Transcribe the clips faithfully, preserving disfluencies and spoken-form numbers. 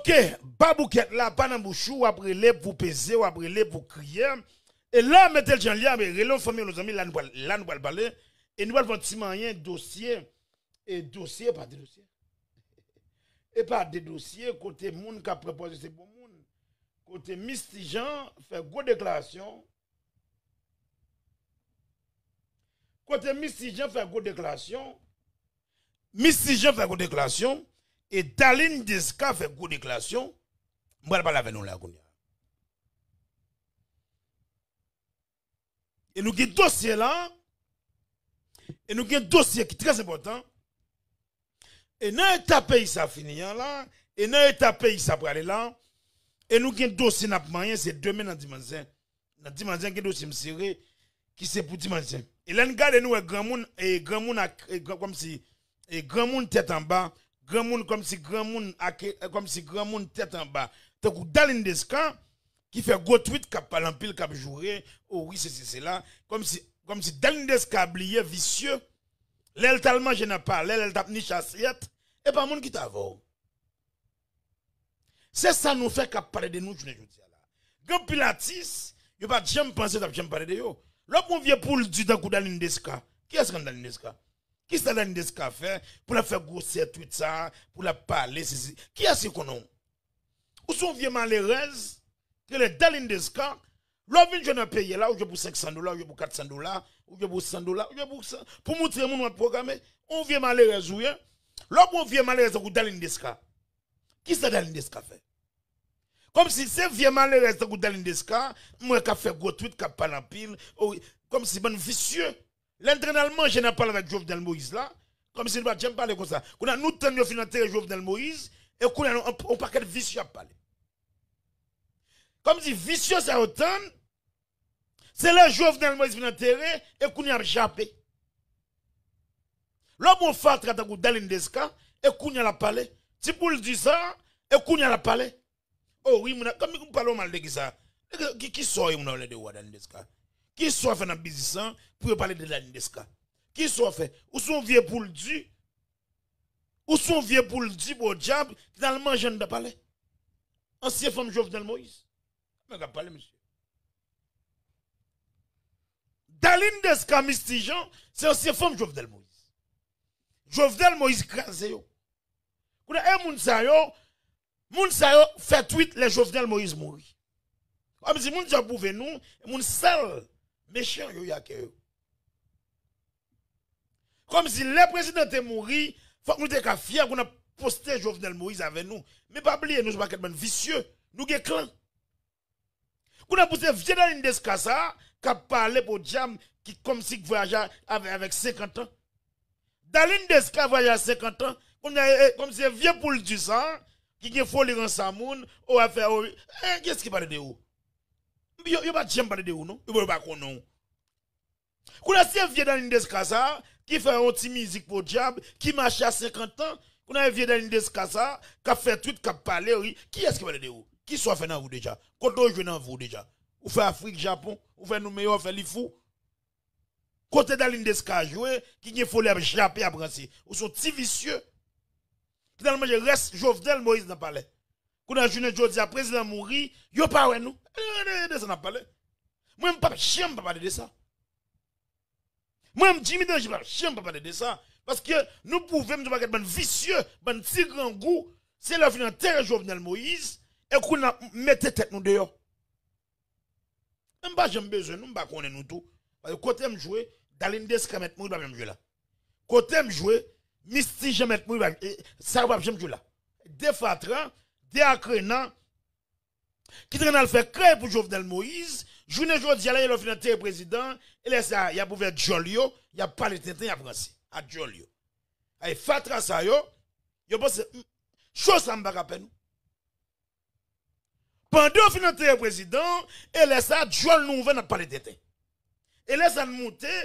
ke baboukèt la pa nan bouch ou, w ap rele pou peze, w ap rele pou kriye. E la, mete l jan l ye, men rele yon fanmi, yon lòt zanmi, la nou pral, la nou pral pale. E nou pral fè yon ti manyen dosye, e dosye, pa de dosye. E pa de dosye, kote moun k ap pran pòz se bon moun. Kote Misty Jean fè gwo deklarasyon. Kote Misty Jean fè gwo deklarasyon. Misty Jean fè gwo deklarasyon. E Darline Desca fè gwo deklarasyon. M pral pale avè nou la kounye a. E nou gen dosye la. E nou gen dosye ki trè enpòtan. E nan eta peyi sa fini an la, e nan eta peyi sa prale la, e nou gen dosye n ap manyen, se demen nan dimanch zen. Nan dimanch zen, gen dosye m sere, ki se pou dimanch zen. E lè n gade, nou wè granmoun, e granmoun ak, e gran, kòmsi, e granmoun tèt anba, granmoun kòmsi granmoun ak, e kòmsi granmoun tèt anba. Tankou Darline Desca, ki fè gwo tweet, k ap pale anpil, k ap joure, o wi, sesi, sela, kòmsi, kòmsi Darline Desca bliye visye, lè l t al manje nan palè, lè l t ap niche asyèt, e pa moun ki t avè w. Se sa nou fè k ap pale de nou jounen jodi a la. Gen anpil atis, yo pa t janm panse yo t ap janm pale de yo. Lè w pran yon vye poul di tankou Darline Desca, kiyès konn Darline Desca? Kisa Darline Desca fè pou l ap fè gwosè tweet sa, pou l ap pale, sesi? Kiyès ki konnen w? Ou se yon vye malerèz, ki rele Darline Desca, lè w vin jwe nan peyi a la, ou jwe pou senk san dola, ou jwe pou kat san dola, ou jwe pou san dola, ou jwe pou san, pou moutre moun w ap pwograme. Yon vye malerèz ou ye. Lè w pran yon vye malerèz tankou Darline Desca, kisa Darline Desca fè? Kòmsi se vye malerèz tankou Darline Desca, m wè k ap fè gwo tweet, k ap pale anpil, o, kòmsi bann visye. Lè n t al manje nan palè avèk Jovenel Moïse la, kòmsi nou pa t janm pale konsa. Kounye a nou tann yo fin antere Jovenel Moïse, e kounye a nou, yon, yon pakèt visye ap pale. Kòmsi visye sa yo tann, se lè Jovenel Moïse fin antere, e kounye a ap jape. Lè w pran yon fatra tankou Darline Desca, e kounye a l ap pale. Ti poul di sa, e kounye a l ap pale. O wi, moun ap, kòm m pale w mal de kisa? De ki, ki, ki sa w ye, moun ap pale de ou a, Darline Desca? Ki sa w fè nan biznis lan pou yo pale de Darline Desca? Ki sa w fè? Ou se yon vye poul di. Ou se yon vye poul di, podyab, ki t al manje anndan palè. Ansyen fanm Jovenel Moïse. Nèg ap pale, mesye. Darline Desca, Misty Jean, se ansyen fanm Jovenel Moïse. Jovenel Moïse kraze yo. Kounye a, e moun sa yo, moun sa yo fè tweet lè Jovenel Moïse mouri. Kòmsi moun sa yo pwouve nou, e moun sal, mechan yo ye ak yo. Kòmsi lè prezidan te mouri, fòk nou te ka fyè pou n ap poste Jovenel Moïse avè nou. Men pa bliye, nou se yon pakèt bann visye, nou gen klan. Kounye a pou se vye Darline Desca sa a k ap pale podyab, ki kòmsi k vwayaje avè, avèk senkant an. Darline Desca vwayaje a senkant an, kounye a, e, e, kòmsi se vye poul di sa a, ki gen foli ransa moun, o, afè, o, e, kiyès ki pale de ou? Yo, yo pa t janm pale de ou, non. Yo, yo pa konnen w. Kounye a se vye Darline Desca sa a, ki fè yon ti mizik podyab, ki mache a senkant an, kounye a vye Darline Desca sa a, k ap fè tweet, k ap pale, wi. Kiyès ki pale de ou? Ki sa w fè nan vi w deja? Kote w jwe nan vi w deja? Ou fè Afrik, Japon, ou fè Noumeya, ou fè Lifou? Kote Darline Desca jwe, ki gen foli ap jape, ap ranse? Ou se yon ti visye. Ki t al manje rès Jovenel Moïse nan palè. Kounye a jounen jodi a, prezidan mouri, yo pa wè nou. E, e, e, de sa n ap pale. Mwen, m p ap janm pa pale de sa. Mwen, m, Jimmy Danje, p ap janm pa pale de sa. Paske nou pwouve m se yon pakèt bann visye, bann ti grangou. Se lè yo fin antere Jovenel Moïse, e kounye a n ap mete tèt nou deyò. Men m pa janm bezwen nou, m pa konnen nou tou. Paske kote m jwe, Darline Desca mèt mouri, l p ap janm jwe la. Kote m jwe, Misty Jean mèt mouri, l p ap, e, sa yo p ap janm jwe la. De fatra, de akrena, ki te konn al fè krèy pou Jovenel Moïse, jounen jodi a la, lè yo fin antere prezidan, e lè sa a, y ap ouvè djòl yo, y ap pale tenten, y ap ranse a djòl yo. Ay, fatra sa yo, yo panse, m, cho sa m pa ka pè nou. Pandan yo fin antere prezidan, e lè sa a, djòl nou ouvè, n ap pale tenten. E lè sa a, n moute,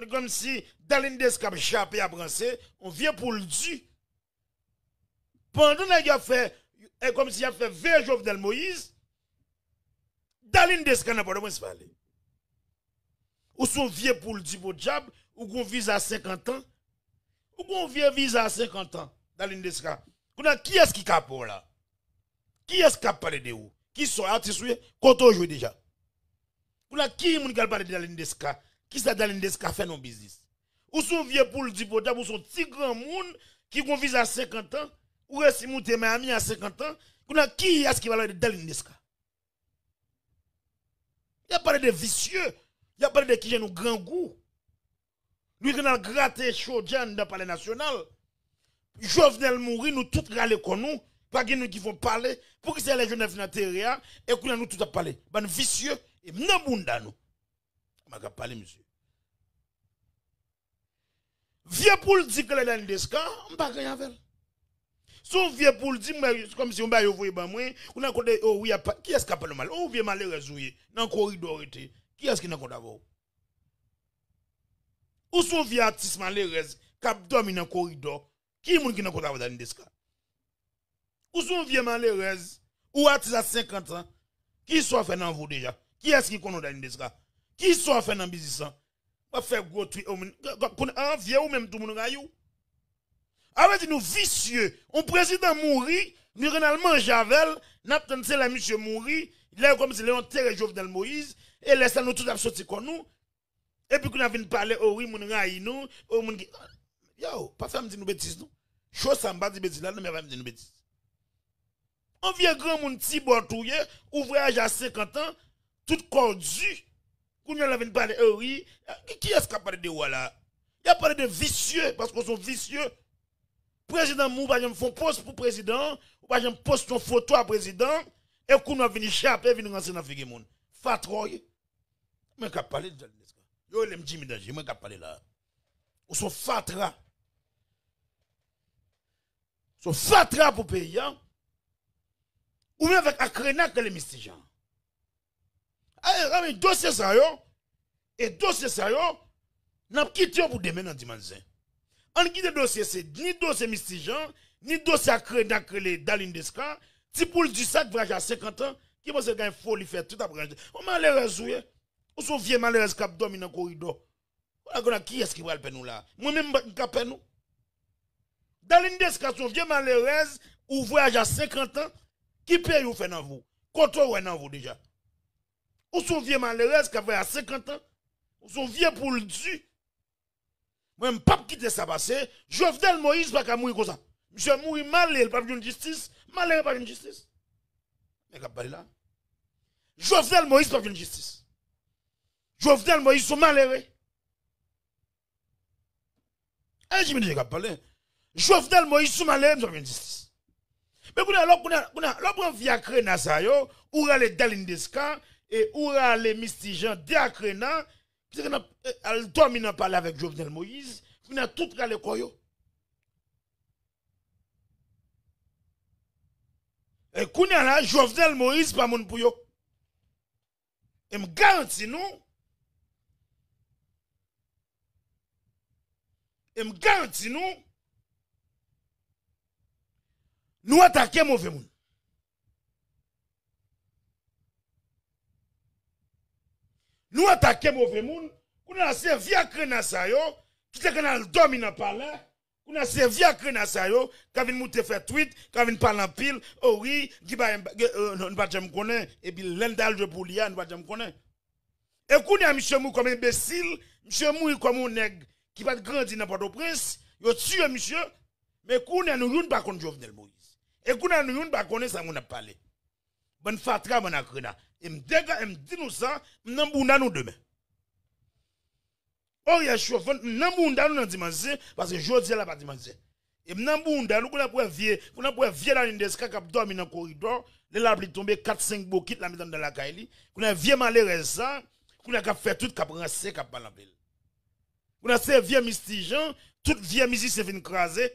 kòmsi Darline Desca ap jape, ap ranse, yon vye poul di. Pandan nèg yo ap fè, e, kòmsi y ap fè veye Jovenel Moïse, Darline Desca nan Pòtoprens pale. Ou se yon vye poul di podyab, ou gen yon viza senkant an. Ou gen yon vye viza senkant an, Darline Desca. Kounye a, kiyès ki ka pè w la? Kiyès k ap pale de ou? Ki sò atis ou ye? Kote w jwe deja? Kounye a, ki moun k al pale de Darline Desca? Kisa Darline Desca fè nan biznis? Ou se yon vye poul di potap, ou se yon ti granmoun ki gon vizaj senkant an, ou resi moute Miami a senkant an. Kounye a, kiyès ki pale de Darline Desca? Y ap pale de visye, y ap pale de kijan nou grangou. Nou te al grate chodjè anndan Palè Nasyonal. Jovenel mouri, nou tout rale kò nou. Pa gen nou ki fon pale. Poukisa lè Jovenel fin antere a, e kounye a nou tout ap pale? Bann visye, e m nan bounda nou. Mwen k ap pale, mesye. Vye poul di ke lè Darline Desca, m pa gen avè l. Se yon vye poul di, mwen, kòmsi yon bagay yo voye ban mwen, ou nan kote, oh wi, apa, kiyès k ap pale mal? Oh, vye malerèz ou ye, nan koridò w rete. Kiyès ki nan kont avè w? Ou se yon vye atis malerèz k ap dòmi nan koridò. Ki moun ki nan kont avè w, Darline Desca? Ou se yon vye malerèz, ou atis a senkant an. Kisa w fè nan vi w deja? Kiyès ki konnen w, Darline Desca? Kisa w fè nan biznis lan? W ap fè gwo twi, o moun, konnen an vye ou menm tou moun rayi w. A vle di nou visye, yon prezidan mouri, nou gen al manje avè l, n ap tann se lè misye mouri, lè kòmsi lè yo antere Jovenel Moïse, e lè sa nou tout ap soti kò nou, epi kounye a vin pale, o wi, moun rayi nou, o moun ki. Yo, pa fè m di nou betiz, non. Cho sa, m pa di betiz la, non, men pa fè m di nou betiz. Yon vye granmoun ti bòt ou ye, ou vwayaje a senkant an, tout kò w di. Kounye a l ap vin pale, o wi, ki, kiyès k ap pale de ou a la? Y ap pale de visye, paske w se yon visye. Prezidan mou, ou pa janm fè yon pòs pou prezidan an, ou pa janm poste yon foto a prezidan an, e kounye a w ap vin chape, vin ranse nan figi moun. Fatra w ye. Mwen k ap pale de Darline Desca. Yo rele m Jimmy Danje, mwen k ap pale la. Ou se yon fatra. Se yon fatra pou peyi a. Ou menm avèk Akrena k rele Misti Jan. Aye, aye, dosye sa yo, e dosye sa yo, n ap kite yo pou demen nan dimanch zen. Ann kite dosye se, ni dosye Misti Jan, ni dosye Akrena k rele Darline Desca, ti poul di sa k vwayaje a senkant an, ki panse l gen foli fè tout ap ranje. Yon malerèz ou ye. Ou se yon vye malerèz k ap dòmi nan koridò. Wala kounye a kiyès ki pral pè nou la? Mwen menm m ka pè nou. Darline Desca se yon vye malerèz, ou vwayaje a senkant an, ki peyi ou fè nan vi w? Kote w wè nan vi w deja? Ou se yon vye malerèz k ap vwayaje a senkant an, ou se yon vye poul di. Mwen m p ap kite sa pase, Jovenel Moïse pa ka mouri konsa. Misye mouri malere, l p ap jwenn jistis, malere pa jwenn jistis. Nèg ap pale la. Jovenel Moïse p ap jwenn jistis. Jovenel Moïse se yon malere. E Jimmy Danje k ap pale. Jovenel Moïse sou malere, m sot jwenn jistis. Men kounye a, lè, kounye a, kounye a, lè w pran vye Akrena sa yo, ou rale Darline Desca, e ou rale Misti Jan, de Akrena, ki te konn ap, e, al dòmi nan palè avèk Jovenel Moïse, kounye a tout rale kò yo. E kounye a la, Jovenel Moïse pa moun pou yo. E m garanti nou, e m garanti nou, nou atake move moun. Nou atake move moun, kounye a se vye Akrena sa yo, ki te konn al dòmi nan palè, kounye a se vye Akrena sa yo, ka vin moute fè tweet, ka vin pale anpil, o wi, Guy Bayen, euh, nou pa t janm konnen, epi lè n t al jwe pou li a, nou pa t janm konnen. E kounye a, misye mouri kòm enbesil, misye mouri kòm yon nèg ki pa t grandi nan Pòtoprens, yo tiye misye, men kounye a nou youn pa konn Jovenel Moïse. E kounye a nou youn pa konnen sa moun ap pale. Bann fatra, bann Akrena. E m dega, e m di nou sa, m nan bounda nou demen. Oryè Chofon, m nan bounda nou nan dimanch zen, paske jodi a la pa dimanch zen. E m nan bounda nou, kounye a pou wè vye, kounye a pou wè vye Darline Desca k ap dòmi nan koridò, lè lapli tonbe, kat senk bokit la met anndan lakay li. Kounye a vye malerèz sa, kounye a k ap fè tout, k ap ranse, k ap pale anpil. Kounye a se vye Misti Jan, tout vye mizisyen fin kraze.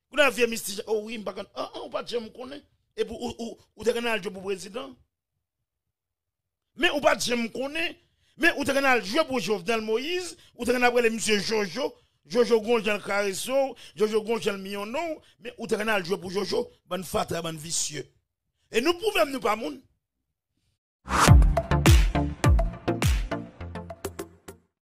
Kounye a vye Misti Jan, o wi, m pa konn, an, an, ou pa t janm konnen. Epi ou, ou, ou te konn al jwe pou prezidan. Men ou pa t janm konnen. Men ou te konn al jwe pou Jovenel Moïse, ou te konn ap rele misye Jojo. Jojo gon jan l karese w, Jojo gon jan l miyonnen w, men ou te konn al jwe pou Jojo, bann fatra, bann visye. E nou pwouve m nou pa moun.